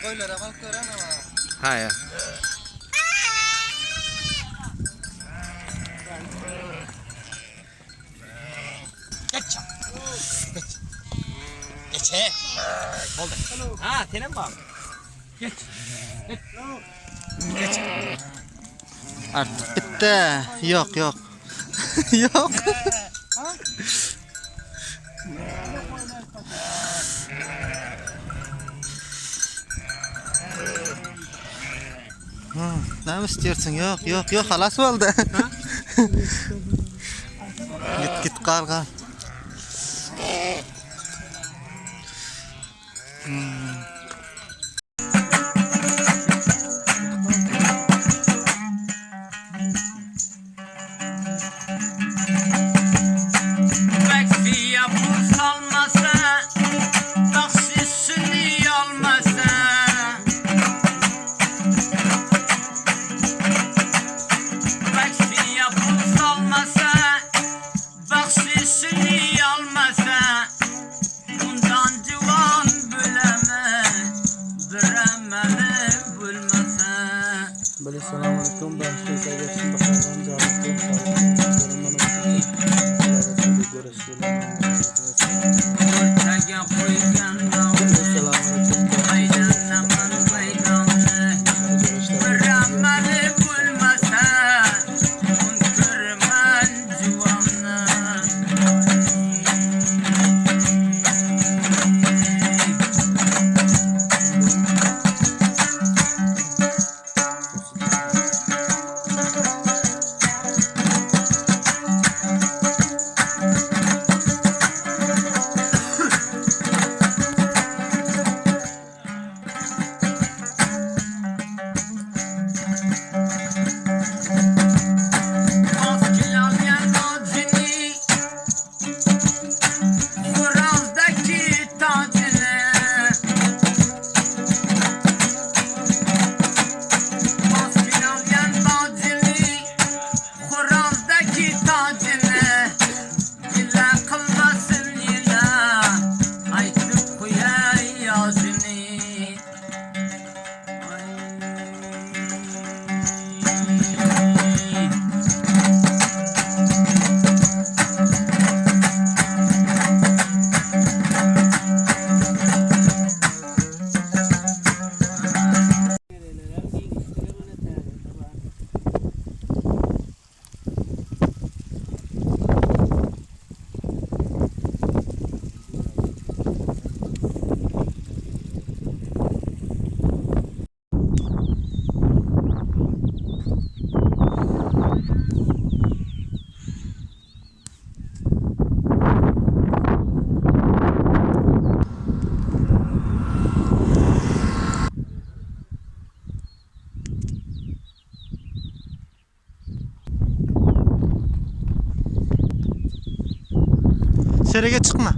Goýlaram alyp gören ama. Haýa. Geç. Geç. Geç. He. Boldy. Ha, senem bar. Geç. Geç. Geç. Artyk bitdi. Ýok, ýok. Ýok. Näme istiyorsun? Ýok, ýok, ýok, halas boldy. Git, git, gal, gal. Taksiye pul salmasa, taksisini almasa. Taksiye pul salmasa, taksisini almasa. Bundan civan bileme, biremeli bilmese. Bale salam alaikum Ortaya qo'ygan dog'ni, Aylanaman maydonni. Bir amali bo'lmasa, unuturman juvonni. Maskilangan tojini, Xo'rozdagi tojini. Maskilangan tojini, Xo'rozdagi tojini. Gila qilmasin yila, aytib qo'yay yozini. Ay. Serege çykma.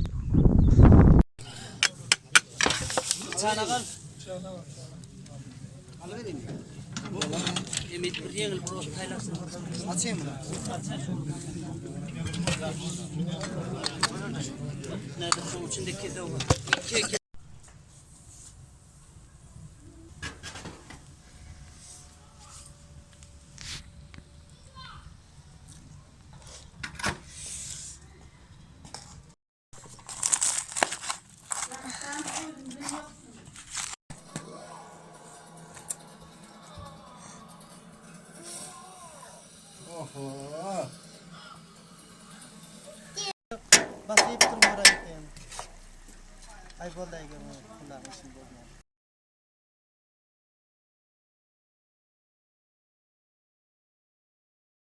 Basyp durun bura gitdim. Ay boldy aýga bu kulagyň içinde boldy.